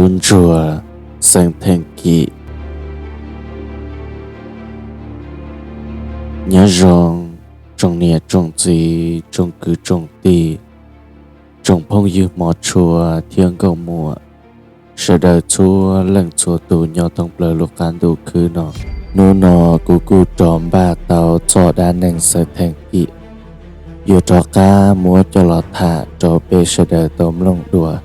Tub ntsuag Xeeb Theej Kim. Nyob zoo tsoom niam tsoom txiv tsoom kwv tsoom tij, tsoom phooj ywg hmov tshua thiab nkauj muam, sawv daws txhua leej txhua tus nyob thoob plaws lub qab ntuj khwb no. Hnub no kuv kuj rov npaj tau txoj dab neeg Xeeb Theej Kim yuav rov qab muab coj los tham rau peb sawv daws tau mloog dua.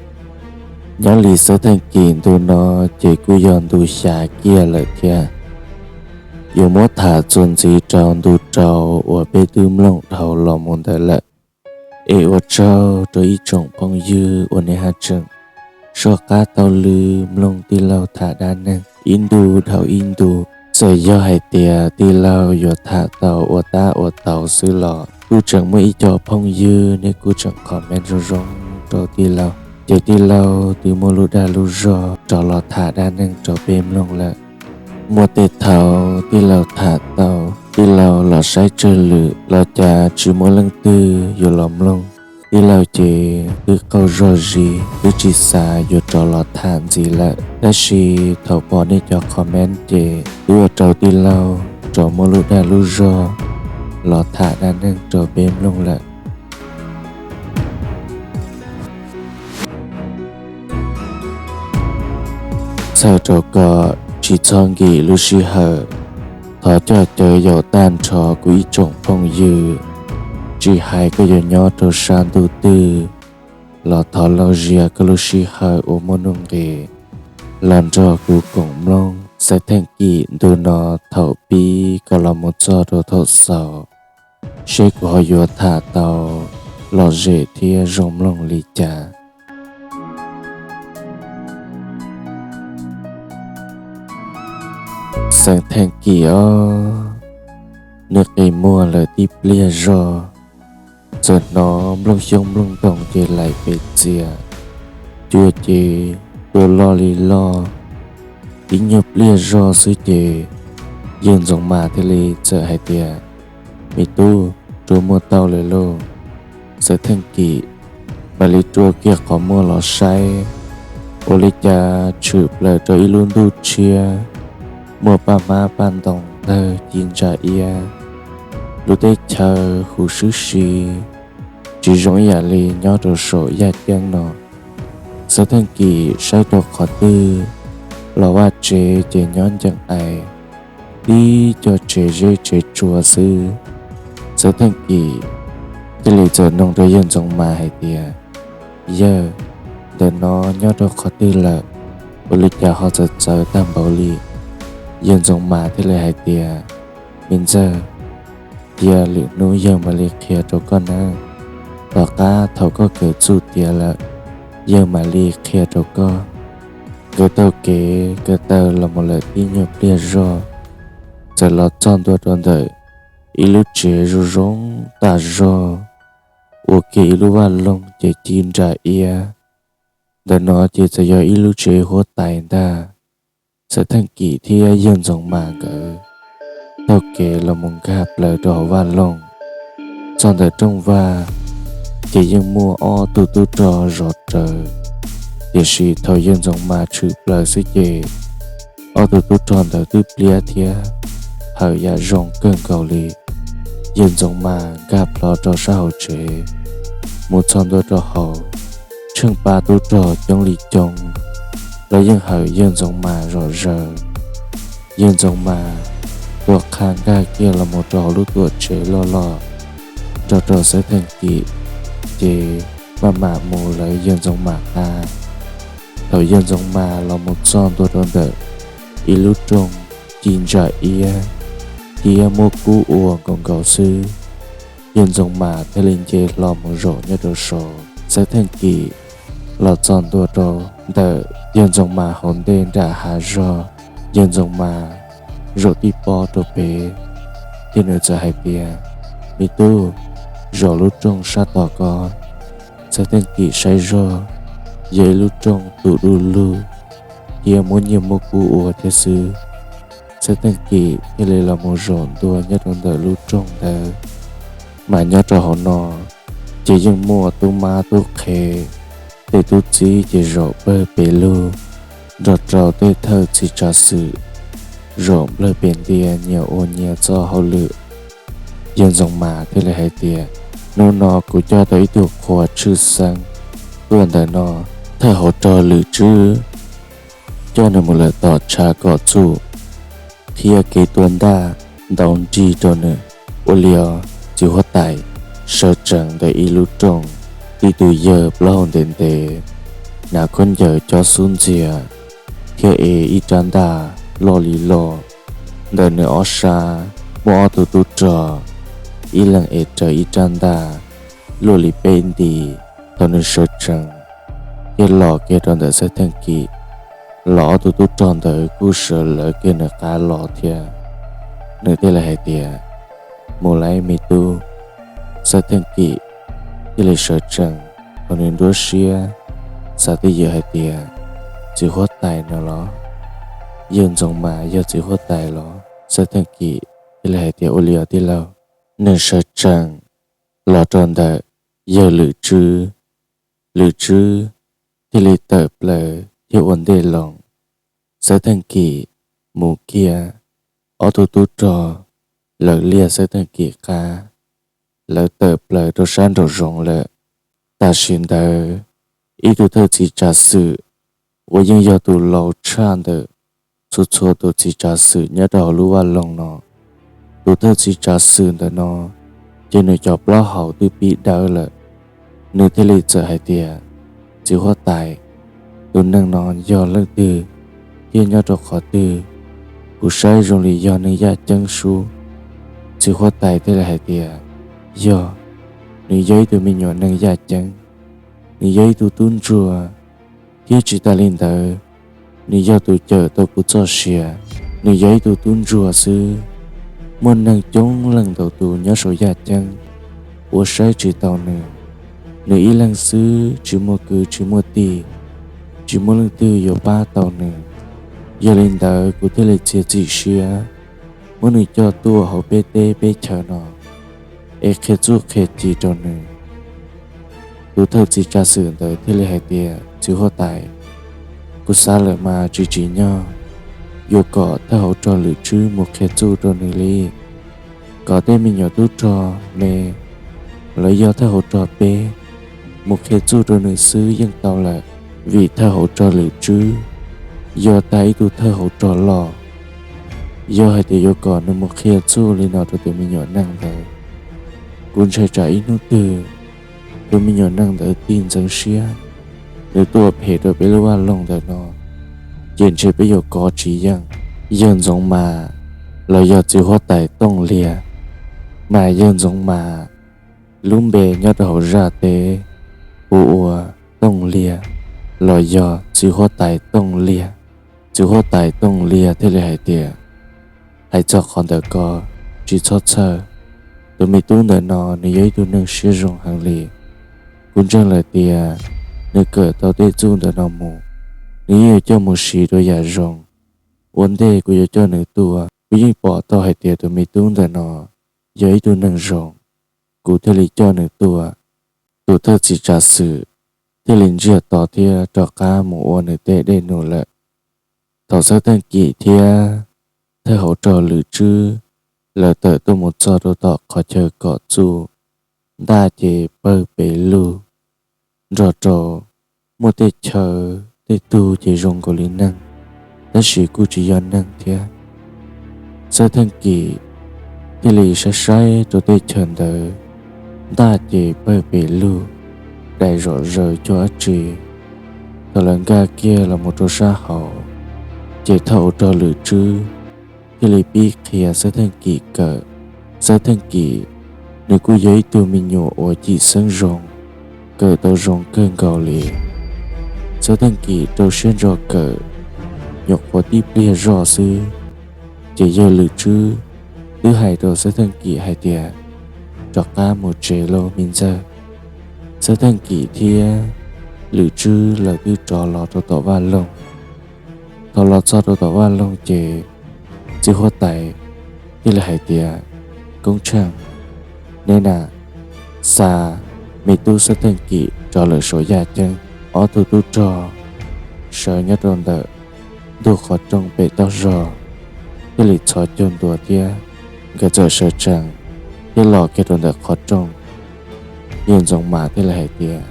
Nyob li Xeeb Theej Kim ntu no ces kuj yog ntu xya kiag lawm thiab. Yuav muab tham txuas ntxiv rau ntu rau uas peb twb mloog dhau los mus ntawd lawm. Es ua tsaug rau ib tsoom phooj ywg uas nej haj tseem soj qab taug lw mloog tij laug tham dab neeg ib ntu dhau ib ntu. Txawm yog hais tias tij laug yuav tham tau ua tab ua tau xwb los kuj tseem muaj ib co phooj ywg nej kuj tseem comment zoo zoo rau tij laug, ces tij laug twb muaj lub dag lub zog rov los tham dab neeg rau peb mloog lawm. Muaj tej thaum tij laug tham tau, tij laug los saib tsawg lwm los cas tsis muaj leej twg yuav los mloog. Tij laug ces twb qaug zog zis twb tsis xav yuav rov los tham ntxiv lawm, tab sis thaum pom nej cov comment ces twb ua rau tij laug rov muaj lub dag lub zog los tham dab neeg rau peb mloog lawm. Txhawm rau kom tsis txhob nkim lub sij hawm, thov coj caw yaum tag nrho kuv ib tsoom phooj ywg, tsis hais koj yuav nyob rau sab ntuj twg los thov lauj zias koj lub sij hawm uas muaj nuj nqis los nrog kuv koom mloog Xeeb Theej Kim ntu no thaum pib kom los mus txog rau thaum xaus, seb kuv ho yuav tham tau lom zem thiab zoo mloog li cas. Xeeb Theej Kim os, nws qi muag lawm tib pliag zog, txawm hnov nplooj xyoob nplooj ntoo ces laim pes txias, cua ces tua loj li loj. Ib nyuag pliag zog xwb ces yawg Ntxoov Mas thiaj li txawm hais tias, Me tub, rua muag tau lawm lauj. Xeeb Theej Kim mam li rua kiag qhov muag los saib, ua li cas tshwm plaws rau ib lub ntuj tshiab, muaj paj hmab paj ntoo tawg ci ntsa iab, lub teb chaws huv sib si, tsis zoo ib yam li nyob rau saum yaj ceeb no. Xeeb Theej Kim saib rau qhov twg los vaj tsev ces nyob ncees ais, tib co tsev zeb tsev tsua xwb. Xeeb Theej Kim thiaj li txawm noog rau yawg Ntxoov Mas hais tias, Yawg, ntawm no nyob rau qhov twg lawm? Ua li cas ho txawv txawv tag npaum li? Yawg Ntxoov Mas thiaj li hais tias, Me ntxawg, cia lwm hnub yawg mam li qhia rau koj nawb. Tom qab thaum koj kawm txuj tiav lawm, yawg mam li qhia rau koj. Nkawd taug kev kawm taw los mus lawm tib nyuag pliag zog, txawm los txog ntua rau ntawm ib lub tsev zoo zoo tas zog, ua kiag ib lub vaj loog ces ci nra iab. Ntawm no ces txawm yog ib lub tsev huab tais ntag. Xeeb Theej Kim thiab yawg Ntxoov Mas nkawd taug kev los mus nkag plaws rau hauv vaj loog. Txog ntawm rooj vag ces yeej muaj ob tug tub rog zov rawv, tiam sis thaum yawg Ntxoov Mas tshwm plaws xwb ces ob tug tub rog ntawd twb pliab thiab hawm yam zoo kawg nkaus li. Yawg Ntxoov Mas nkag plho rau sab hauv tsev, mus txog ntua rau hauv, tsheej pab tub rog coob li coob, lawv yeej hawm yawg Ntxoov Mas zom zaws. Yawg Ntxoov Mas tua qha nkag kiag los mus rau hauv lub tuam tsev loj loj nrog rau Xeeb Theej Kim, ces maj mam mus lawv yawg Ntxoov Mas qab. Thaum yawg Ntxoov Mas los mus txog ntua rau ntawm ib lub rooj ci ntsa iab thiab muab kub ua nkaus nkaus xwb, yawg Ntxoov Mas thiaj li nce hlo mus zaum nyob rau saud. Xeeb Theej Kim los txog ntua rau ntawm yawg Ntxoov Mas hauv ntej nram hav zog. Yawg Ntxoov Mas zaum tib pob rau pem, thiab nws txawm hais tias, Me tub, zaum lub rooj sab tom ko. Xeeb Theej Kim saib zog, yog ib lub rooj tus du lug thiab muab nyiaj muab kub ua thiab xwb. Xeeb Theej Kim thiaj li los mus zaum ntua nyob rau ntawm lub rooj ntawd. Mas nyob rau hauv no ces yeej muaj tub mab tub qhe, tej tub txib ces zaum pawg pes lug, nrog rau tej thawj txiv tsav xwm zaum nplawg pem ntiaj nyias ua nyias txoj hauj lwm. Yawg Ntxoov Mas thiaj li hais tias, Hnub no kuv coj tau ib tug qhua tshwj xeeb tuaj ntawm no, thawj hauv rog Lwm Tswb coj nws mus lawm tom tshav kom txuj, qhia kev tua ntaj ntaus nrig rau nws. Ua li os, txiv huab tais sawv tsees ntawm ib lub rooj, tib tug yawg plaub hau ntev ntev, hnav khaub ncaws cob xub ntxiag thiab ev ib rab ntaj loj li loj. Ntawm nws ob sab muaj ob tug tub rog, ib leeg ev raws ib rab ntaj luaj li peb nti. Thaum nws sawv tsees thiab los kiag rau ntawm Xeeb Theej Kim, los ob tug tub rog ntawd kuj sawv lawv kiag nws qab los thiab. Nws thiaj li hais tias, Mus lawm me tub. Xeeb Theej Kim thiaj li sawv tsees, thaum nws nruab siab xav twj ywm hais tias, Txiv huab tais no los? Yawg Ntxoov Mas yog txiv huab tais los? Xeeb Theej Kim thiaj li hais tias, Ua li os tij laug. Nws sawv tsees los rau ntawm yawg Lwm Tswb. Lwm Tswb thiaj li tawm plaws thiab ua ntej loo. Xeeb Theej Kim mus kiag, ob tug tub rog lawv liag Xeeb Theej Kim qab, lawv tawm plaws rau sab nraum zoov lawm. Tam sim ntawd, ib tug thawj txiv tsav xwm uas yeej yog tus laus tshaj ntawm txhua txhua tus txiv tsav xwm nyob rau hauv lub vaj loog no, tus thawj txiv tsav xwm ntawm no ces nws cov plaub hau twb pib dawb lawm. Nws thiaj li txawm hais tias, Txiv huab tais, tus neeg no yog leej twg thiab nyob rau qhov twg? Kuv saib zoo li yog neeg yaj ceeb sub. Txiv huab tais thiaj li hais tias, Yog, nws yog ib tug me nyuam neeg yaj ceeb, nws yog ib tug tub ntsuag, thiab tsis tas li ntawd, nws yog tus cawm tau kuv txoj sia. Nws yog ib tug tub ntsuag xwb, muaj neeg coob leej ntau tus nyob saum yaj ceeb uas saib tsis taus nws. Nws ib leeg xwb tsis muaj kwv tsis muaj tij, tsis muaj leej twg yuav pab tau nws. Yog li ntawd kuv thiaj li txiav txim siab muab nws coj tuaj hauv peb teb peb chaw no es qhia txuj qhia ci rau nws. Tus thawj txiv tsav xwm ntawd thiaj li hais tias, Txiv huab tais, kuv xav lawm mas tsis tsim nyog yuav kom thawj hauv rog Lwm Tswb mus qhia txuj rau nws li. Kom tej me nyuam tub rog me los yog thawj hauv rog peb mus qhia txuj rau nws xwb yeej tau lawm, vim thawj hauv rog Lwm Tswb yog tag ib tug thawj hauv rog loj. Yog hais tias yuav kom nws mus qhia txuj li no rau tus me nyuam neeg ntawd, kuv ntshai tsam ib hnub twg tus me nyuam neeg ntawd tig ntxeev siab, nws tuaj phem rau peb lub vaj loog ntawm no, ces ntshe peb yuav kov tsis yeej. Yawg Ntxoov Mas los yog txiv huab tais Tooj Liag, mas yawg Ntxoov Mas lub npe nyob rau hauv zaj teb hu ua Tooj Liag los yog txiv huab tais Tooj Liag. Txiv huab tais Tooj Liag thiaj li hais tias, Hais txog qhov ntawd ko, tsis txhob txhawj. Tus me tub ntawm no nws yog ib tug neeg siab zoo heev li. Kuv ntseeg lawm tias nws kawm tau tej txuj ntawm no mus, nws yeej yuav coj mus siv rau yam zoo. Ua ntej kuv yuav coj nws tuaj, kuv yeej pom tau hais tias tus me tub ntawm no yog ib tug neeg zoo, kuv thiaj li coj nws tuaj. Tus thawj txiv tsav xwm thiaj li ntsiag to thiab rov qab mus ua nws tej dej num lawm. Thaum Xeeb Theej Kim thiab thawj hauv rog Lwm Tswb lawv tawm tuaj mus txog rau tom qhov chaw kom txuj, ntaj ces pawg pes lug, nrog rau muaj tej chaw tej tug ces zoo nkaus li neeg, tab sis kuj tsis yog neeg thiab. Xeeb Theej Kim thiaj li saib saib rau tej chaw ntawd, ntaj ces pawg pes lug, dais zom zaws cuag dab tsi. Thaum lawv nkag kiag los mus rau sab hauv, ces thawj hauv rog Lwm Tswb thiaj li pib qhia Xeeb Theej Kim kawm. Xeeb Theej Kim nws kuj yog ib tug me nyuam uas cim xeeb zoo, kawm tau zoo kawg nkaus li. Xeeb Theej Kim rau siab ntso kawm, nyuam qhuav tib pliag zoj xwb, ces yawg Lwm Tswb twb hais rau Xeeb Theej Kim hais tias, Rov qab mus tsev lauj me ntxawg. Xeeb Theej Kim thiab Lwm Tswb lawv twb rov los rau tom vaj loog. Thaum los txog rau tom vaj loog ces txiv huab tais thiaj li hais tias, Koob tsheej, neb na, xa me tub Xeeb Theej Kim rov lawm saum yaj ceeb. Ob tug tub rog sawv nyob rau ntawm ntug qhov rooj pem toj zog thiaj li txhos caug ntua thiab nkawd txawm sawv tsees thiab los kiag rau ntawm qhov rooj. Yawg Ntxoov Mas thiaj li hais tias,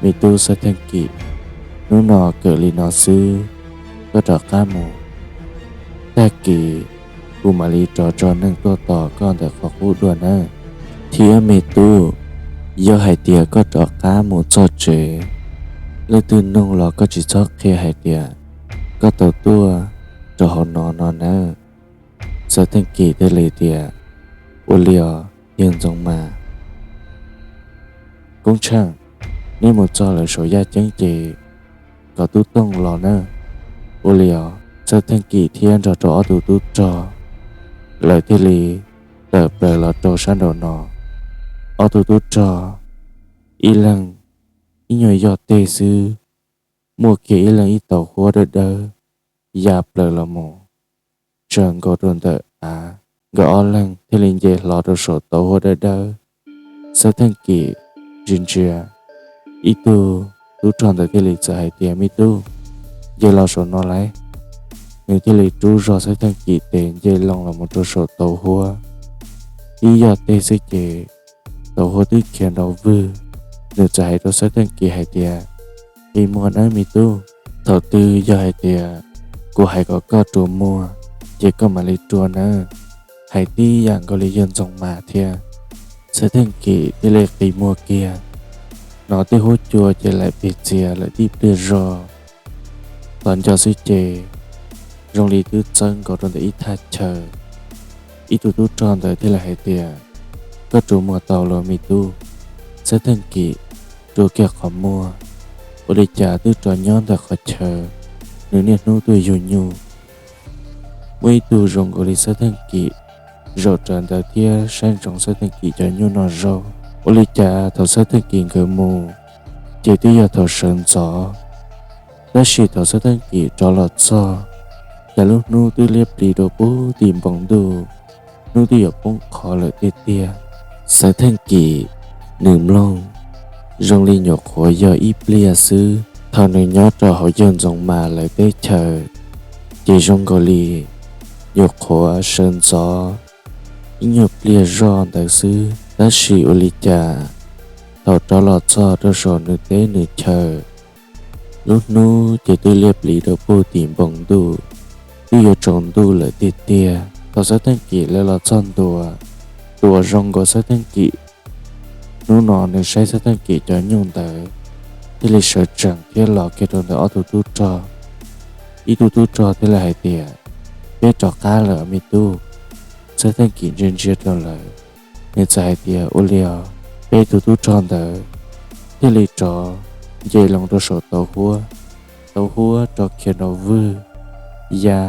Me tub Xab Theej Kim, hnub no kawm li no xwb, koj rov qab mus. Tag kis kuv mam li rov tso neeg tuaj tos koj ntawm qhov qub dua nawb. Thiab me tub, yog hais tias koj rov qab mus txog tsev, leej twg nug los koj tsis txhob qhia hais tias koj tau tuaj rau hauv no no nawb. Xab Theej Kim thiaj li tias, Ua li os yawg Ntxoov Mas. Koob Tsheej, neb mus txog lawv saum yaj ceeb ces kom tub Tooj los nawb. Ua li os. Xab Theej Kim thiab nrog rau ob tug tub rog lawv thiaj li tawm plaws los rau sab nraum no. Ob tug tub rog ib leeg ib nyuag yog teg xwb, muaj kiag ib leeg ib tauv huab dawb dawb ya plaws los mus tsaws nkaus rau ntawm av. Nkawd ob leeg thiaj li nce hlo rau saum tauv huab dawb dawb. Xab Theej Kim ntsia ntsia ib tug tub rog ntawd thiaj li txawm hais tias, Me tub, nce los saum no lauj. Nws thiaj li rub zog Xab Theej Kim tes nce loo los mus rau saum tauv huab. Ib yog teg xwb ces tauv huab twb khiav nrov vwg. Nws txawm hais rau Xab Theej Kim hais tias, Qi muag nawb me tub, thaum twg yog hais tias kuv hais kom koj rua muag ces koj mam li rua nawb. Hais tib yam nkaus li yawg Ntxoov Mas thiab. Xab Theej Kim thiaj li qi muag kiag, hnov tej huab cua ces laim pes txias lawm tib pliag zog. Tos nco xwb ces zoo li twb txawb nkaus rau ntawm ib thaj chaw. Ib tug tub rog ntawd thiaj li hais tias, Koj rua muag tau los me tub? Xab Theej Kim rua kiag qhov muag, ua li cas twb rov nyob ntawm qhov chaw nws niaj hnub tuaj yug nyuj. Muaj ib tug zoo nkaus li Xab Theej Kim zaum rawv ntawd thiab saib ntsoov Xab Theej Kim cov nyuj noj zaub. Ua li cas thaum Xab Theej Kim nkawd mus ces twb yog thaum sawv ntxov. Tab sis thaum Xab Theej Kim rov los txog, cas lub hnub twb liab plis rau puag tim npoo ntuj, hnub twb yuav poob qho lawm tiag tiag. Xab Theej Kim nws mloog zoo li nyuam qhuav yog ib pliag xwb. Thaum nws nyob rau hauv yawg Ntxoov Mas lawv teb chaws ces zoo nkaus li nyuam qhuav sawv ntxov ib nyuag pliag zoj ntawd xwb. Tab sis ua li cas thaum rov los txog rau saum nws teb nws chaw, lub hnub ces twb liab plis rau puag tim npoo ntuj, twb yuav tsaus ntuj lawm tiag tiag. Thaum Xab Theej Kim lawv los txog ntua, tus uas zoo nkaus Xab Theej Kim hnub no nws saib Xab Theej Kim cov nyuj ntawd thiaj li sawv tsees thiab los kiag rau ntawm ob tug tub rog. Ib tug tub rog thiaj li hais tias, Peb rov qab lawm me tub. Xab Theej Kim ntsia ntsia rau lawm, nws txawm hais tias, Ua li os. Peb tug tub rog ntawd thiaj li rov nce loo rau saum tauv huab. Tauv huab rov khiav nrov vwg, ya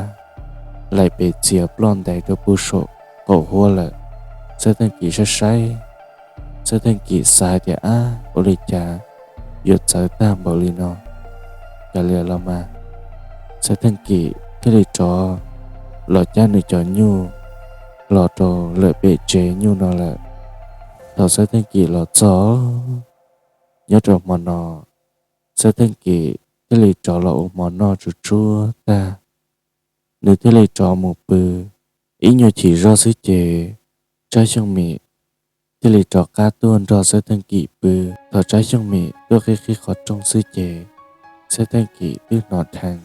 laim pes txias ploj ntais rau puag saum qaum huab lawm. Xab Theej Kim saib saib, Xab Theej Kim xav hais tias, Ab, ua li cas yuav txawv tag npaum li no? Cas li los mas? Xab Theej Kim thiaj li rov los cab nws cov nyuj los rau lawm pem tsev nyuj no lawm. Thaum Xab Theej Kim los txog nyob rau hmo no, Xab Theej Kim thiaj li rov los ua hmo noj tsuj tsuag tag, nws thiaj li rov mus pw. Ib nyuag chim zoj xwb ces Tsab Xyooj Mim thiaj li rov qab tuaj nrog Xab Theej Kim pw. Thaum Tsab Xyooj Mim tuaj qhib qhib qhov rooj xwb ces Xab Theej Kim twb hnov dheev.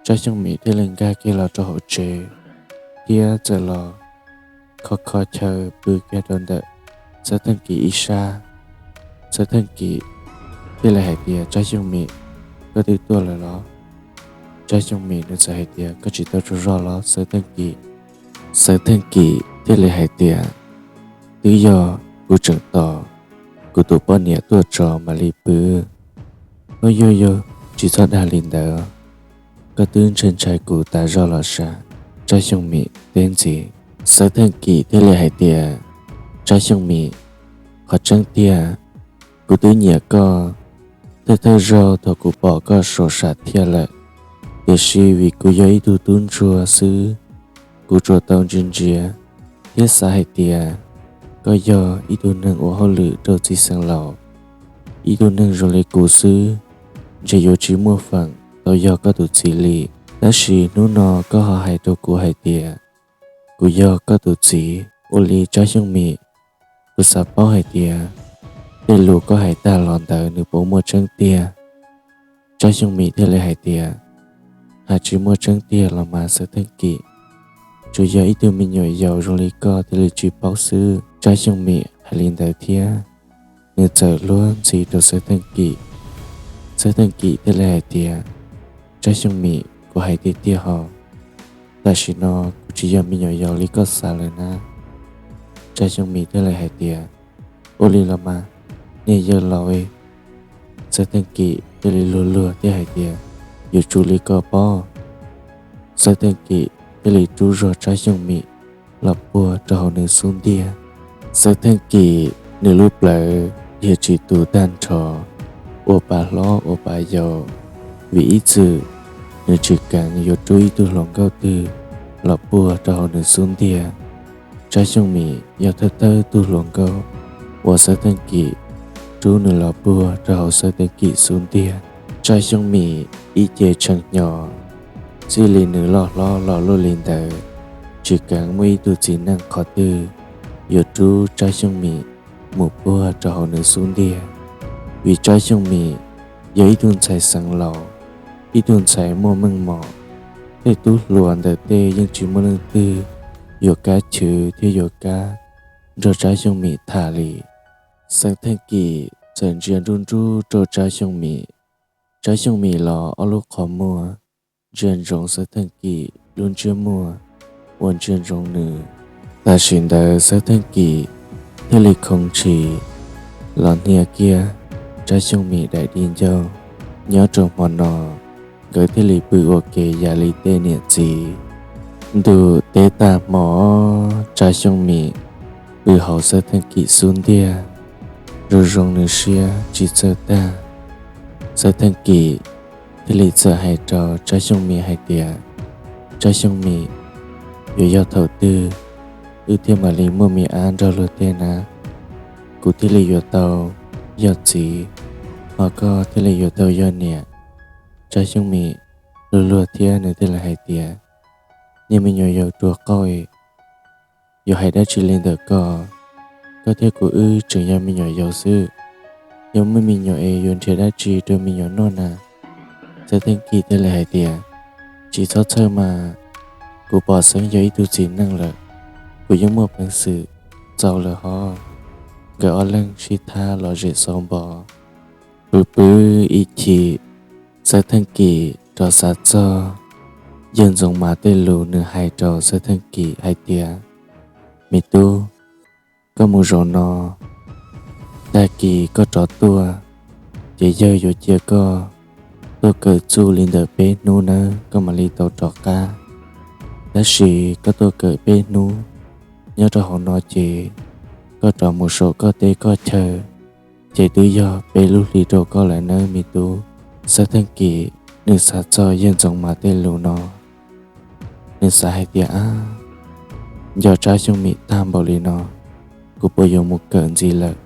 Tsab Xyooj Mim thiaj li nkag kiag los rau hauv tsev thiab txawm los kho kho chaw pw kiag rau ntawm Xab Theej Kim ib sab. Xab Theej Kim thiaj li hais tias, Tsab Xyooj Mim, koj twb tuaj lawm los? Tsab Xyooj Mim nws txawm hais tias, Koj tsis tau tsaug zog los Xab Theej Kim? Xab Theej Kim thiaj li hais tias, Twb yog kuv tseem tos kuv tus poj niam tuaj tso mam li pw. Hnub yog yog tsis txhob dag li ntawd, koj twb ntshai ntshai kuv tas zog los sav. Tsab Xyooj Mim teb ntxiv. Xab Theej Kim thiaj li hais tias, Tsab Xyooj Mim, qhov tseeb tiag, kuv twb nyiam koj thawj thawj zaug thaum kuv pom koj saum sam thiaj lawm, tiam sis vim kuv yog ib tug tub ntsuag xwb, kuv tsuas tau ntsia ntsia thiab xav hais tias koj yog ib tug neeg ua hauj lwm rau txiv xeev laus. Ib tug neeg zoo li kuv xwb ntshe yuav tsis muaj feem tau yog koj tus txiv li. Tab sis hnub no koj ho hais rau kuv hais tias kuv yog koj tus txiv. Ua li Tsab Xyooj Mim, kuv xav paub hais tias tej lus koj hais tag los ntawd nws puas muaj tseeb tiag? Tsab Xyooj Mim thiaj li hais tias, hais tsis muaj tseeb tiag los mas Xeeb Theej Kim, tsuas yog ib tug me nyuam yaus zoo li koj thiaj li tsis paub xwb. Tsab Xyooj Mim hais li ntawd thiab nws txawm luag ntxhi rau Xeeb Theej Kim. Xeeb Theej Kim thiaj li hais tias, Tsab Xyooj Mim, kuv hais tiag tiag hos, tam sim no kuv tsis yog me nyuam yaus li koj xav lawm na. Tsab Xyooj Mim thiaj li hais tias, ua li los mas, niag yawg laus. Xeeb Theej Kim thiaj li luag luag thiab hais tias, yuav tsum li ko pob. Xeeb Theej Kim thiaj li rub zog Tsab Xyooj Mim los puag rau hauv nws xub ntiag. Xeeb Theej Kim nws lub plawv dhia tsis tus tag nrho, ua pa hlob ua pa yau, vim ib txwm nws tsis keev yuav rub ib tug hluas nkauj twg los puag rau hauv nws xub ntiag. Tsab Xyooj Mim yog thawj thawj tug hluas nkauj uas Xeeb Theej Kim rub nws los puag rau hauv Xeeb Theej Kim xub ntiag. Tsab Xyooj Mim ib ce tshee hnyo, txij li nws loj hlob los luaj li ntawd, tsis keev muaj ib tug txiv neej qhov twg yuav rub Tsab Xyooj Mim mus puag rau hauv nws xub ntiag, vim Tsab Xyooj Mim yog ib tug ntxhais xeev laus, ib tug ntxhais muaj meej mom. Tej tub hluas ntawm tej yeej tsis muaj leej twg yuav kam chwv thiab yuav kam nrog Tsab Xyooj Mim tham li. Xeeb Theej Kim txawm ntsia nruj nruj rau Tsab Xyooj Mim. Tsab Xyooj Mim los ob lub qhov muag ntsia ntsoov Xeeb Theej Kim lub ntsiab muag uas ntsia ntsoov nws. Tam sim ntawd Xeeb Theej Kim thiaj li khoov ntshis los hnia kiag Tsab Xyooj Mim daim di ncauj. Nyob rau hmo no, nkawd thiaj li pw ua ke yam li tej niam txiv. Ntuj teb tag hmo, Tsab Xyooj Mim pw hauv Xeeb Theej Kim xub ntiag, zoo zoo nws siab tsis txawj tag. Xeeb Theej Kim thiaj li txawm hais rau Tsab Xyooj Mim hais tias, Tsab Xyooj Mim, yuav yog thaum twg wb thiaj mam li muaj me ab nrog luag tej na, kuv thiaj li yuav tau yog txiv, ho koj thiaj li yuav tau yog niam. Tsab Xyooj Mim luag luag thiab nws thiaj li hais tias, niag me nyuam yaus ruam qauj, yuav hais dab tsi li ntawm koj? Koj thiab kuv wb tseem yog me nyuam yaus xwb, yog muaj me nyuam es yuav nrhiav dab tsi rau me nyuam noj na? Xeeb Theej Kim thiaj li hais tias, tsis txhob txhawj mas, kuv pom xeeb yog ib tug txiv neej lawm, kuv yeej muaj peev xwm txaus lawm hov. Nkawd ob leeg sib thab los zem xauv npo. Pw pw ib chim, Xeeb Theej Kim rov xav txog Yawg Ntxoov Mas tej lus nws hais rau Xeeb Theej Kim hais tias, me tub, koj mus zaum no, tag kis koj rov tuaj, ces yawg yuav cia koj tuaj kawm txuj li ntawm peb hnub nawb koj mam li tau rov qab. Tab sis koj tuaj kawm peb hnub, nyob rau hauv no ces koj rov mus saum koj teb koj chaw, ces twb yog peb lub hli rau koj lawm nawb me tub. Xeeb Theej Kim nws xav txog Yawg Ntxoov Mas tej lus no, nws xav hais tias, ab, nco Tsab Xyooj Mim tag npaum li no, kuv puas yuav mus kawm ntxiv lawm?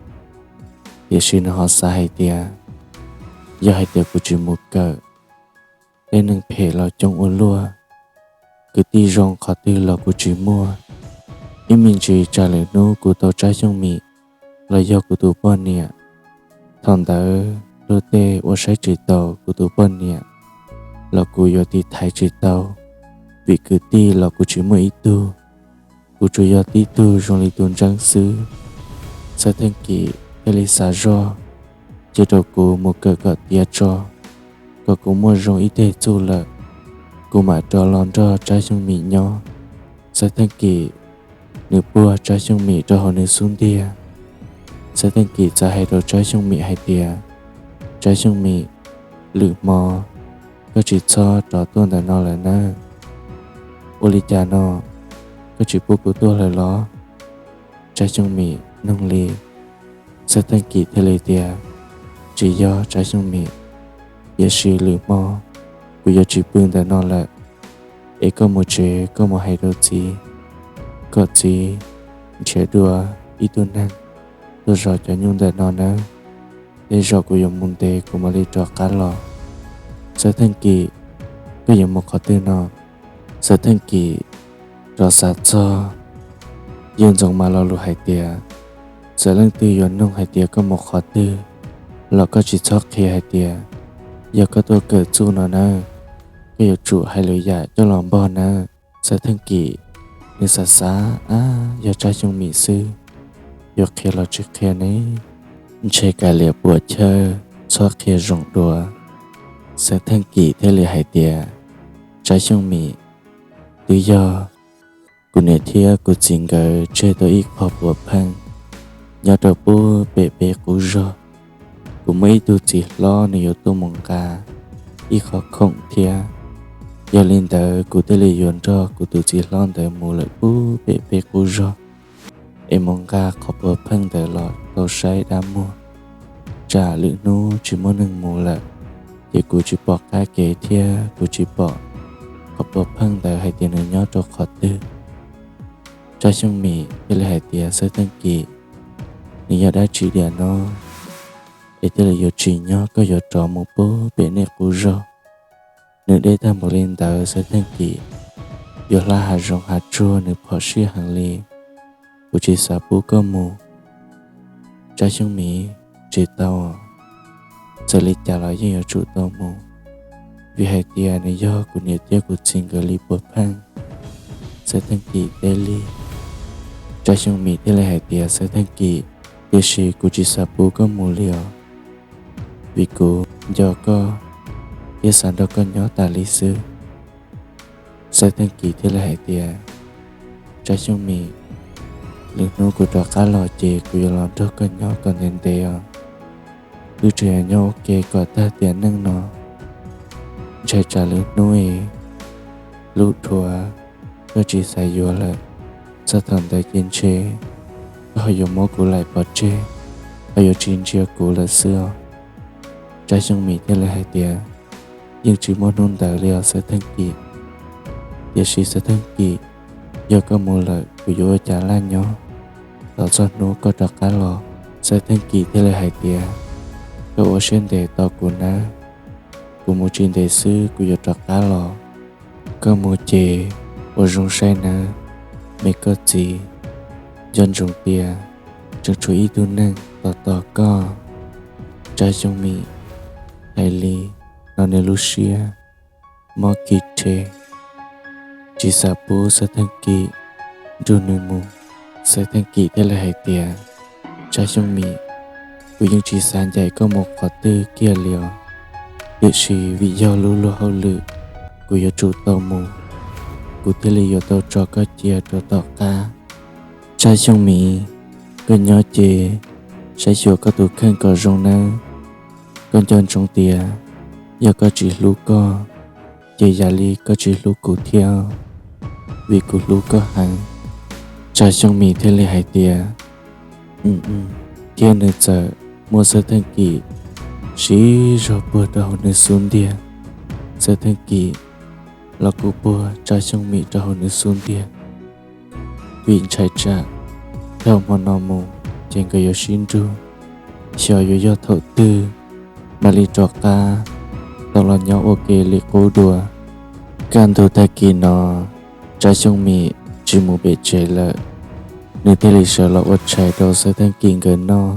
Tiam sis nws ho xav hais tias, yog hais tias kuv tsis mus kawm, tej neeg phem los coob ua luaj, kwv tij zoo qhov twg los kuv tsis muaj, ib me ntsis tsam lwm hnub kuv tau Tsab Xyooj Mim los yog kuv tus poj niam, thaum ntawd luag tej ua saib tsis taus kuv tus poj niam los kuv yuav tiv thaiv tsis tau, vim kwv tij los kuv tsis muaj ib tug, kuv tsuas yog tib tug zoo li tus ntseeb xwb. Xeeb Theej Kim thiaj li xav zog, cia rau kuv mus kawm kom tiav tso, kom kuv muaj zoo ib teg txuj lawm, kuv mam rov los nrog Tsab Xyooj Mim nyob. Xeeb Theej Kim nws puag Tsab Xyooj Mim rau hauv nws xub ntiag. Xeeb Theej Kim txawm hais rau Tsab Xyooj Mim hais tias, Tsab Xyooj Mim, lwm hmo koj tsis txhob rov tuaj ntawm no lawm nawb. Ua li cas no, koj tsis pub kuv tuaj lawm los? Tsab Xyooj Mim noog li. Xeeb Theej Kim thiaj li tias, tsis yog Tsab Xyooj Mim, tiam sis lwm hmo kuv yuav tsis pw ntawm no lawm, es koj mus tsev koj mus hais rau txiv, kom txiv nrhiav dua ib tug neeg tuaj zov cov nyuj ntawm no nawb. Tej zaum kuv yuav mus ntev kuv mam li rov qab los. Xeeb Theej Kim koj yuav mus qhov twg no? Xeeb Theej Kim rov xav txog Yawg Ntxoov Mas lo lus hais tias, txawm leej twg yuav nug hais tias koj mus qhov twg los koj tsis txhob qhia hais tias yog koj tuaj kawm txuj no nawb, koj yuav tsum hais lus yam coj los npog nawb. Xeeb Theej Kim nws xav xav, ab, yog Tsab Xyooj Mim xwb, yuav qhia los tsis qhia ne? Ntshe kav liam puam chawj txhob qhia zoo dua. Xeeb Theej Kim thiaj li hais tias, Tsab Xyooj Mim, twb yog kuv niam thiab kuv txiv nkawd tseg tau ib qho puav pheej nyob rau puag pem peb qub zog. Kuv muaj ib tug txiv hlob nws yuav tuaj mus nqa ib qho khoom thiab, yog li ntawd kuv thiaj li yuav nrog kuv tus txiv hlob ntawd mus lawm puag pem peb qub zog es mus nqa qhov puav pheej ntawd los tau saib dab muag, tsam lwm hnub tsis muaj neeg mus lawm, ces kuv tsis pom qab kev thiab kuv tsis pom qhov puav pheej ntawd hais tias nws nyob rau qhov twg. Tsab Xyooj Mim thiaj li hais tias, Xeeb Theej Kim, nws yog dab tsi diam no es thiaj li yuav tsim nyog koj yuav rov mus puag pem nej qub zog? Nws deb tag npaum li ntawd Xeeb Theej Kim yuav hla hav zoov hav tsuag nws phom sij heev li. Kuv tsis xav pub koj mus. Tsab Xyooj Mim, tsis tau, txawm li cas los yeej yuav tsum tau mus, vim hais tias nws yog kuv niam thiab kuv txiv nkawd li puav pheej. Xeeb Theej Kim teb li. Tsab Xyooj Mim thiaj li hais tias, Xeeb Theej Kim, tiam sis kuv tsis xav pub koj mus li os, vim kuv nco koj thiab xav nrog koj nyob tas li xwb. Xeeb Theej Kim thiaj li hais tias, Tsab Xyooj Mim, lwm hnub kuv rov qab los ces kuv yuav los nrog koj nyob kom ntev ntev os. Wb tseem yuav nyob ua ke kom tag tiam neej no. Ntshai tsam lwm hnub es hlub dhuav koj tsis xav yuav lawm, txog thaum ntawd ces ntshe koj ho yuav muab kuv laim pov tseg, ho yuav tsis ntsia kuv lawm xwb os. Tsab Xyooj Mim thiaj li hais tias, Yeej tsis muaj hnub ntawd li os Xeeb Theej Kim. Tiam sis Xeeb Theej Kim, yog koj mus lawm kuv yuav ua cas laj nyob tos txog hnub koj rov qab los? Xeeb Theej Kim thiaj li hais tias, Koj ua siab ntev tos kuv nawb, kuv mus tsis ntev xwb kuv yuav rov qab los. Koj mus ces ua zoo saib nawb, me koj txiv, nco ntsoov tias tseem tshuav ib tug neeg tos tos koj. Tsab Xyooj Mim hais li no nws lub siab mob kis rhe, tsis xav pub Xeeb Theej Kim nrug nws mus. Xeeb Theej Kim thiaj li hais tias, Tsab Xyooj Mim, kuv yeej tsis xav ncaim koj mus qhov twg kiag li os, tiam sis vim yog lub luag hauj lwm, kuv yuav tsum tau mus, kuv thiaj li yuav tau tso koj cia rau tom qab. Tsab Xyooj Mim, koj nyob ces saib xyuas koj tus kheej kom zoo nawb. Koj nco ntsoov tias yog koj tsis hlub koj, ces yam li koj tsis hlub kuv thiab, vim kuv hlub koj heev. Tsab Xyooj Mim thiaj li hais tias, Thiab nws txawm muab Xeeb Theej Kim siv zog puag rau hauv nws xub ntiag. Xeeb Theej Kim los kuj puag Tsab Xyooj Mim rau hauv nws xub ntiag, vim ntshai tsam dhau hmo no mus ces nkawd yuav sib nrug, xyov yuav yog thaum twg mam li rov qab tau los nyob ua ke li qub dua. Kaj ntug tag kis no, Tsab Xyooj Mim tsis mus pem tsev lawm, nws thiaj li sawv los ua tshais rau Xeeb Theej Kim nkawd noj.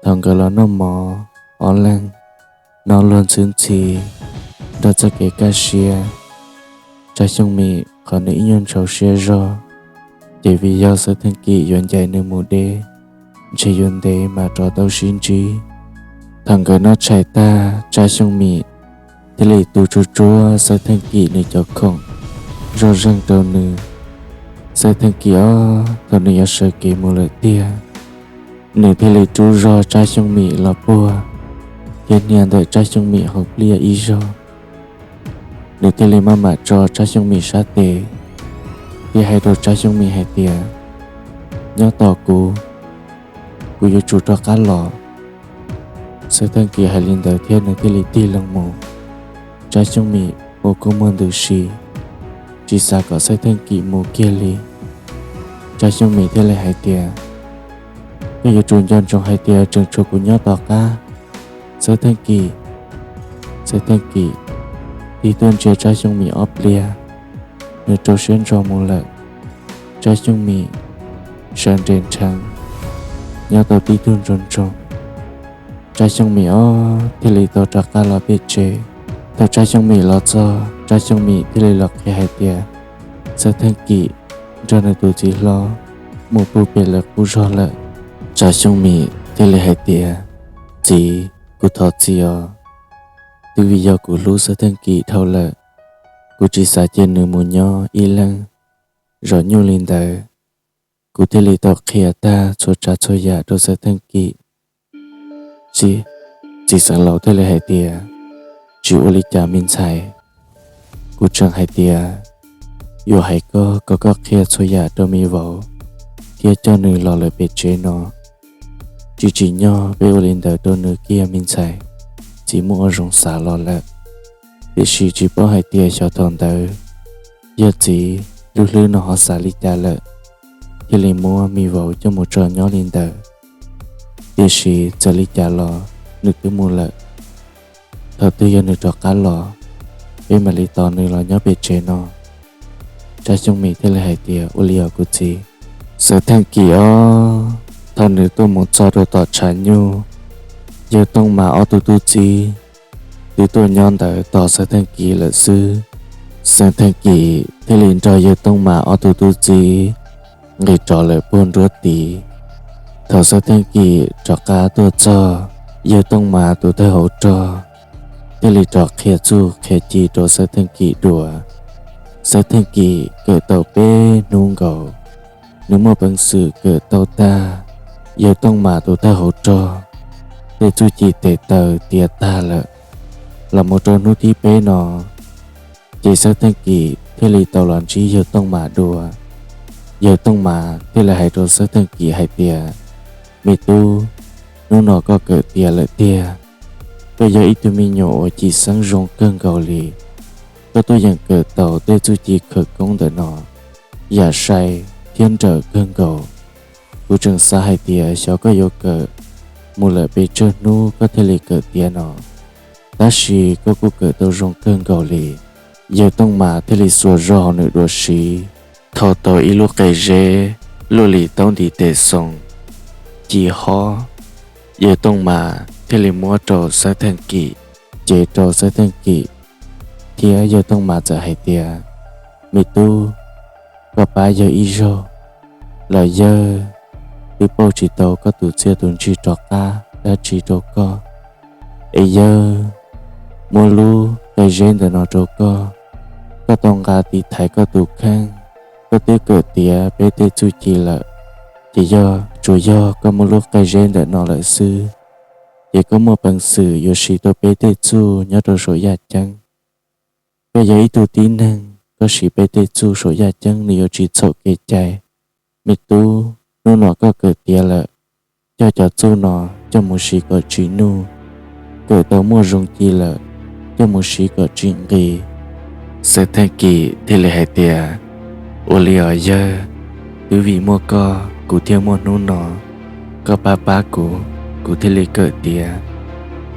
Thaum nkawd los noj mov, ob leeg noj luag ntxhwb ntxhi nrog txoj kev kaj siab. Tsab Xyooj Mim qhov nws ib nyuag ntshau siab zog, ces vim yog Xeeb Theej Kim yuav ncaim nws mus deb, ntshe yuav ntev mas rov tau sib ntsib. Thaum nkawd noj tshais tag, Tsab Xyooj Mim thiaj li tu tsuag tsuag Xeeb Theej Kim nws cov khoom zoj zeeg rau nws. Xeeb Theej Kim ob thaum nws yuav sawv kev mus lawm tiag, nws thiaj li rub zog Tsab Xyooj Mim los puag thiab hnia ntawm Tsab Xyooj Mim hauv pliaj ib zog. Nws thiaj li maj mam tso Tsab Xyooj Mim sab tes thiab hais rau Tsab Xyooj Mim hais tias, Nyob tos kuv, kuv yuav tsum rov qab los. Xeeb Theej Kim hais li ntawd thiab nws thiaj li tig loo mus. Tsab Xyooj Mim ua kua muag ntws si, tsis xav kom Xeeb Theej Kim mus kiag li. Tsab Xyooj Mim thiaj li hais tias, Koj yuav tsum nco ntsoov hais tias tseem tshuav kuv nyob tom qab, Xeeb Theej Kim. Xeeb Theej Kim, tig tuaj ntsia Tsab Xyooj Mim ob pliag, nws rau siab ntso mus lawm. Tsab Xyooj Mim sawv nres nrheev nyob tau tib tug ntsoog ntsoog. Tsab Xyooj Mim ob thiaj li tau rov qab los pem tsev. Thaum Tsab Xyooj Mim los txog, Tsab Xyooj Mim thiaj li los qhia hais tias Xeeb Theej Kim nrog nws tus txiv hlob mus pw pem lawv qub zog lawm. Tsab Xyooj Mim thiaj li hais tias, Txiv, kuv thov txim os. Twb vim yog kuv hlub Xeeb Theej Kim dhau lawm, kuv tsis xav cia nws mus nyob ib leeg zov nyuj li ntawd. Kuv thiaj li tau qhia tag txhua tsav txhua yam rau Xeeb Theej Kim. Txiv, txiv xeev laus thiaj li hais tias, Tsis ua li cas me ntxhais. Kuv tseem hais tias yuav hais koj kom koj qhia txhua yam rau me vauv thiab coj nws los lawm pem tsev no. Tsis tsim nyog peb ua li ntawd rau nws kiag me ntxhais. Txiv muaj ua zoo xav los lawm, tiam sis tsis paub hais tias xyov thaum ntawd yog txiv lub hlwb no ho xav li cas lawm, thiaj li muab me vauv coj mus tso nyob li ntawd. Tiam sis txawm li cas los nws twb mus lawm. Thaum twg yog nws rov qab los, peb mam li tos nws los nyob pem tsev no. Tsab Xyooj Mim thiaj li hais tias, Ua li os kuv txiv. Xeeb Theej Kim ob, thaum nws tuaj mus txog rau tom tshav nyuj, yawg Tooj Mas ob tug tub txib twb tuaj nyob ntawd tos Xeeb Theej Kim lawm xwb. Xeeb Theej Kim thiaj li nrog yawg Tooj Mas ob tug tub txib nqis rov lawm puag nruab tid. Thaum Xeeb Theej Kim rov qab tuaj txog, yawg Tooj Mas tus thawj hauv rog thiaj li rov qhia txuj qhia ci rau Xeeb Theej Kim dua. Xeeb Theej Kim kawm tau peb hnub nkaus, nws muaj peev xwm kawm tau tag yawg Tooj Mas tus thawj hauv rog tej txuj ci tes taw tiav tag lawm. Los mus rau hnub thib peb no, ces Xeeb Theej Kim thiaj li tau los ntsib yawg Tooj Mas dua. Yawg Tooj Mas thiaj li hais rau Xeeb Theej Kim hais tias, Me tub, hnub no koj kawm tiav lawm tiag. Koj yog ib tug me nyuam uas cim xeeb zoo kawg nkaus li. Koj tuaj yeem kawm tau tej txuj ci khawv koob ntawm no, yam sai thiab nrawm kawg nkaus. Kuv tseem xav hais tias xyov koj yuav kawm mus lawm pes tsawg hnub koj thiaj li kawm tiav no, tab sis koj kuj kawm tau zoo kawg nkaus li. Yawg Tooj Mas thiaj li xuas zog hauv nws dua siv, thau tau ib lub qe zeb luaj li taub ntiv tes xoo ci hob. Yawg Tooj Mas thiaj li muab rau Xeeb Theej Kim, cev rau Xeeb Theej Kim, thiab yawg Tooj Mas txawm hais tias, Me tub, koj pab yawg ib zaug, los yawg twb pauj tsis tau koj tus txiaj tus ntsig rov qab dab tsi rau koj. Es yawg muab lub qe zeb ntawm no rau koj, koj tau nqa tiv thaiv koj tus kheej. Koj twb kawm tiav peb tej txuj ci lawm, ces yog tsuas yog koj muaj lub qe zeb ntawm no lawm xwb, ces koj muaj peev xwm yuav siv tau peb tej txuj nyob rau saum yaj ceeb. Koj yog ib tug tib neeg, koj siv peb tej txuj saum yaj ceeb nws yuav tsis txhaum kev cai. Me tub, hnub no koj kawm tiav lawm, coj cov txuj no coj mus siv kom tsim nuj. Kawm tau muaj zoo ci lawm, coj mus siv kom tsim nqis. Xeeb Theej Kim thiaj li hais tias, Ua li os yawg, twb vim muaj koj kuv thiaj muaj hnub no. Koj pab pab kuv, kuv thiaj li kawm tiav.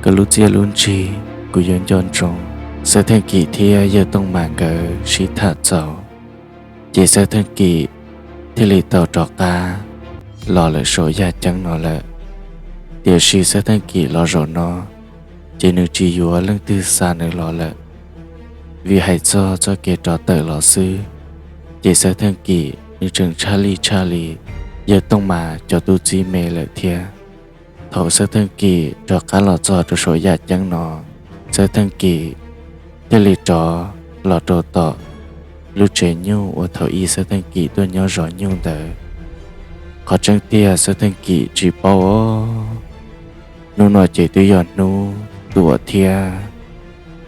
Koj lub txiaj lub ntsig kuv yuav nco ntsoov. Xeeb Theej Kim thiab yawg Tooj Mas nkawd sib tham txaus, ces Xeeb Theej Kim thiaj li tau rov qab los lawm saum yaj ceeb no lawm. Tiam sis Xeeb Theej Kim los zaum no, ces nws tsis yuav leej twg xa nws los lawm, vim hais txog txoj kev rov tawm los xwb, ces Xeeb Theej Kim nws tseem tshaj lij tshaj li yawg Tooj Mas cov tub txib me lawm thiab. Thaum Xeeb Theej Kim rov qab los txog rau saum yaj ceeb no, Xeeb Theej Kim thiaj li rov los rau tom lub tsev nyuj uas thaum ub Xeeb Theej Kim tuaj nyob zov nyuj ntawd. Qhov tseeb tiag Xeeb Theej Kim tsis paub os, hnub no ces twb yog hnub Tuam thiab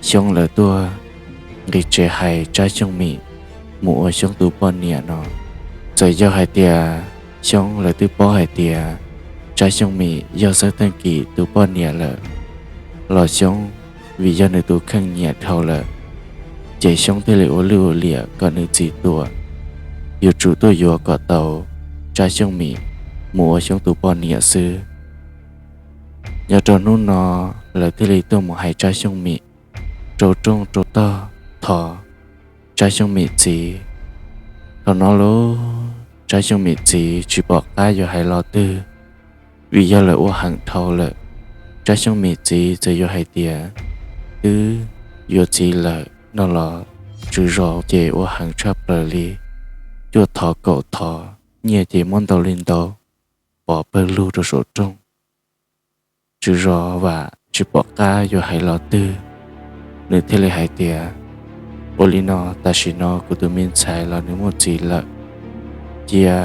Xyoob lawv tuaj nqis tsev hais Tsab Xyooj Mim mus ua Xyoob tus poj niam no. Txawm yog hais tias Xyoob lawv twb paub hais tias Tsab Xyooj Mim yog Xeeb Theej Kim tus poj niam lawm, los Xyoob vim yog nws tus kheej nyiam dhau lawm, ces Xyoob thiaj li ua lwj ua liam kom nws txiv Tuam yuav tsum tuaj yuav kom tau Tsab Xyooj Mim mus ua Xyoob tus poj niam xwb. Nyob rau hnub no lawv thiaj li tuaj mus hais Tsab Xyooj Mim rau rooj rau tog thov Tsab Xyooj Mim txiv. Thaum no lub Tsab Xyooj Mim txiv tsis pom qab yuav hais lo twg, vim yog lawv ua heev dhau lawm. Tsab Xyooj Mim txiv txawm yuav hais tias twb yuav txiv lawm no los tswv zos ces ua heev tshaj plaws li, cuaj thov kaum thov, nyiaj ces muab ntau li ntau, pov pawg lug rau saum rooj. Tswv zos vam tsis pom qab yuav hais lo twg, nws thiaj li hais tias, ua li no, tam sim no kuv tus me ntxhais los nws muaj txiv lawm, cia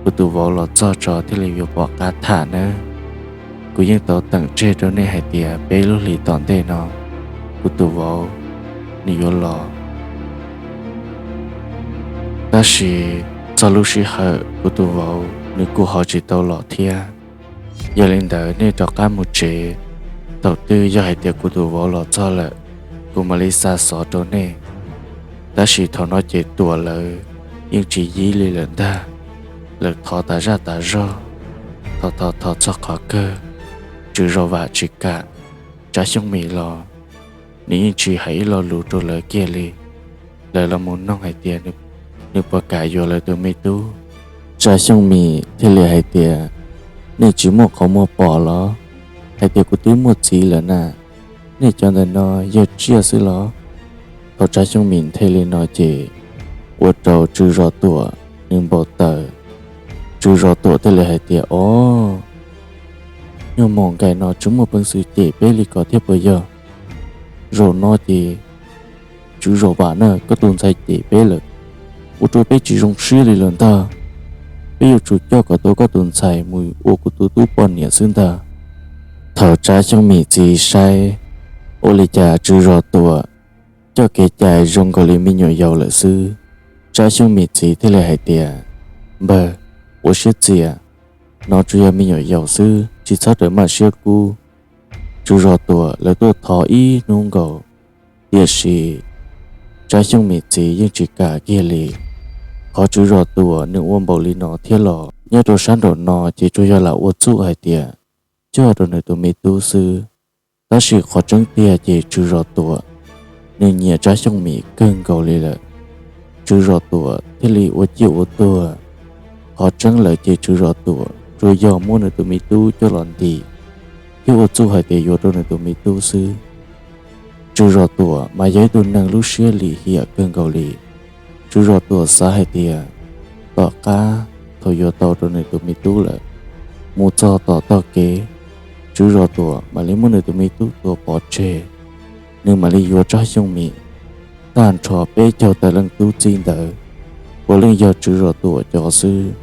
kuv tus vauv los txog tso thiaj li yuav pom qab tham nawb. Kuv yeej tau teem tseg rau nej hais tias peb lub hlis tom ntej no kuv tus vauv nws yuav los. Tab sis txog lub sij hawm kuv tus vauv nws kuj ho tsis tau los thiab. Yog li ntawd nej rov qab mus tsev, thaum twg yog hais tias kuv tus vauv los txog lawm, kuv mam li xa xov rau nej. Tab sis thaum no ces Tuam lawv yeej tsis yib li lawm ntag, lawv thov tas zaj tas zog, thov thov thov txog qhov kawg, tswv zos vam tsis kam. Tsab Xyooj Mim los nws yeej tsis hais ib lo lus rau lawv kiag li. Lawv los mus noog hais tias nws puas kam yuav lawv tus me tub. Tsab Xyooj Mim thiaj li hais tias, nej tsis muaj qhov muag pom los hais tias kuv twb muaj txiv lawm na, nej cov ntawm no yog tsiaj xwb los? Thaum Tsab Xyooj Mim nthe li no ces ua rau tswv zos Tuam nws npau taws. Tswv zos Tuam thiaj li hais tias, os, nyuag mom nkaim no tsis muaj peev xwm cem peb li ko thiab puas yog? Zaum no ces tswv zos vam na, koj tus ntxhais cem peb lawm, ua rau peb tsis zoo siab li lawm ntag. Peb yuav tsum coj kom tau koj tus ntxhais mus ua kuv tus tub poj niam xwb ntag. Thaum Tsab Xyooj Mim txiv saib, ua li cas tswv zos Tuam coj kev cai zoo nkaus li me nyuam yaus lawm xwb. Tsab Xyooj Mim txiv thiaj li hais tias, npawg, ua siab txias, no tsuas yog me nyuam yaus xwb, tsis txhob rawm maj siab kub. Tswv zos Tuam lawv tuaj thov ib hnub nkaus, tiam sis Tsab Xyooj Mim txiv yeej tsis kam kiag li. Qhov tswv zos Tuam nws ua npaum li no thiab los nyob rau sab nraum no ces tsuas yog lam ua txuj hais tias coj rau nws tus me tub xwb. Tab sis qhov tseeb tiag ces tswv zos Tuam nws nyiam Tsab Xyooj Mim kawg nkaus li lawm. Tswv zos Tuam thiaj li ua ciaj ua tuag. Qhov tseeb lawm ces tswv zos Tuam tsuas yog muab nws tus me tub coj los ntim thiab ua txuj hais tias yuav rau nws tus me tub xwb. Tswv zos Tuam mas yog ib tug neeg lub siab lim hiam kawg nkaus li. Tswv zos Tuam xav hais tias tom qab thaum yuav tau rau nws tus me tub lawm, mus txog tom tog kev, tswv zos Tuam mam li muab nws tus me tub tua pov tseg, nws mam li yuav Tsab Xyooj Mim. Tag nrho peb caug tawm leej tub txib ntawd puav leej yog tswv zos Tuam cov xwb.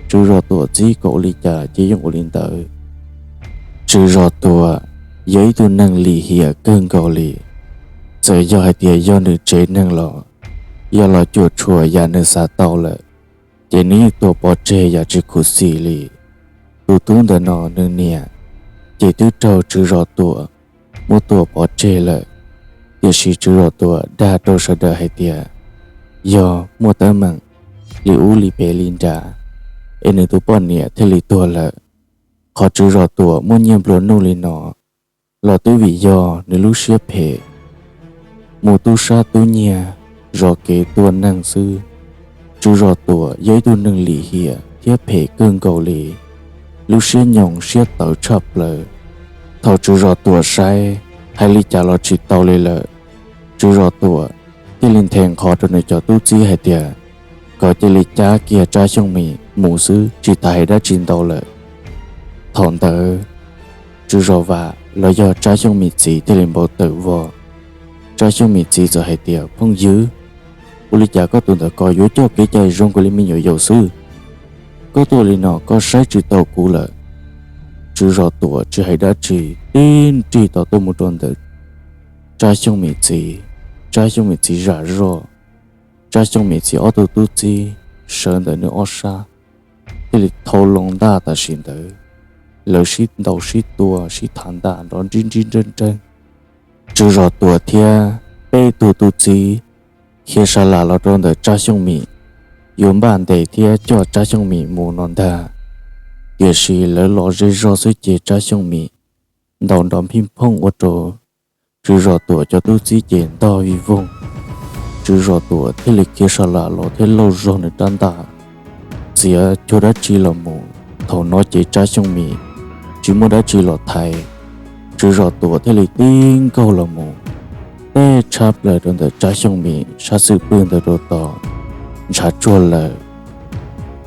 Tswv zos Tuam txib kom ua li cas ces yeej ua li ntawd. Tswv zos Tuam yog ib tug neeg lim hiam kawg nkaus li. Txawm yog hais tias yog nws tsev neeg los yog los cuam tshuam yam nws xav tau lawm, ces nws yeej tua pov tseg yam tsis khuv xim li. Tus tub ntawm no nws niam ces twb raug tswv zos Tuam muab tua pov tseg lawm, tiam sis tswv zos Tuam dag rau sawv daws hais tias yog muaj teeb meem li ub li pem li nrad es nws tus poj niam thiaj li tuag lawm. Qhov tswv zos Tuam muaj nyiaj nplua nuj li no los twb vim yog nws lub siab phem, mus tub sab tub nyiag, zov kev tua neeg xwb. Tswv zos Tuam yog ib tug neeg lim hiam thiab phem kawg nkaus li, lub siab nyoos siab tawv tshaj plaws. Thaum tswv zos Tuam saib hais li cas los tsis tau li lawm, tswv zos Tuam thiaj li nthe nqho rau nws cov tub txib hais tias kom cia li cab kiag Tsab Xyooj Mim mus xwb, tsis tas hais dab tsi ntau lawm. Thaum ntawd tswv zos Vam los yog Tsab Xyooj Mim txiv thiaj li npau taws vog. Tsab Xyooj Mim txiv txawm hais tias, phooj ywg, ua li cas koj tus ntawm ko yuav coj kev cai zoo nkaus li me nyuam yaus xwb? Koj tuaj li no koj saib tsis taus kuv lawm. Tswv zos Tuam tsis hais dab tsi, tib nrig tau tuaj mus rau ntawm Tsab Xyooj Mim txiv. Tsab Xyooj Mim txiv zam zoj, Tsab Xyooj Mim txiv ob tug tub txib sawv ntawm nws ob sab thiaj li thau loo ntaj tam sim ntawd, lawv sib ntaus sib tua sib thav ntaj nrov nrib nrib nreeb nreeb. Tswv zos Tuam thiab peb tug tub txib khiav sa las los rau ntawm Tsab Xyooj Mim, yuav npaj ntes thiab coj Tsab Xyooj Mim mus no ntag. Tiam sis lawv los ze zog xwb ces Tsab Xyooj Mim ntaus nrov phij phooj ua rau Tswv Zos Tuam cov tub txib ces ntog vij voog. Tswv Zos Tuam thiaj li khiav sa lam los thiab lauj zog nws rab ntaj, txiav cuag dab tsi los mus. Thaum no ces Tsab Xyooj Mim tsis muaj dab tsi los thaiv, Tswv Zos Tuam thiaj li tib nkaug los mus teb tshab plaws rau ntawm Tsab Xyooj Mim sab xwb pwg ntawd rau tom, ntshav tsuag lawm.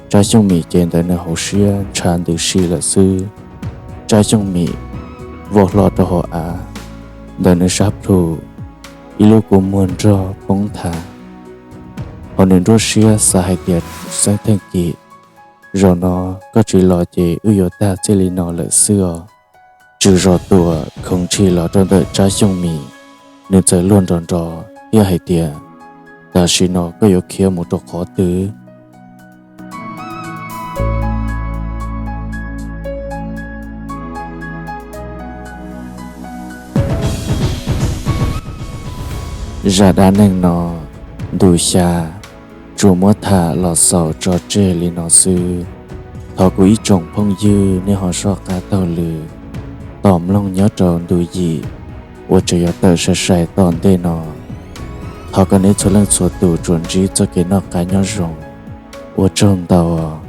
Tsab Xyooj Mim ces ntawm nws hauv siab ntshav ntws si lawm xwb. Tsab Xyooj Mim vau hlo rau hauv av, ntawm nws sab plhu ib lub kua muag nrog poob nthav. Hauv nws nruab siab xav hais tias, Xeeb Theej Kim, zaum no koj tsis los ces wb yuav tag txij li no lawm xwb os. Tswv Zos Tuam khoov ntshis los rau ntawm Tsab Xyooj Mim, nws txawm luag nrov nrov thiab hais tias, Tam sim no koj yuav khiav mus rau qhov twg? Zaj dab neeg no ntu xya tsuas muab tham los xaus tso tseg li no xwb. Thov kuv ib tsoom phooj ywg nej ho soj qab taug lw tos mloog nyob rau ntu yim uas tseem yuav tawm sai sai tom ntej no. Thov kom nej txhua leej txhua tus tsuas ntsib txoj kev noj qab nyob zoo. Ua tsaug ntau.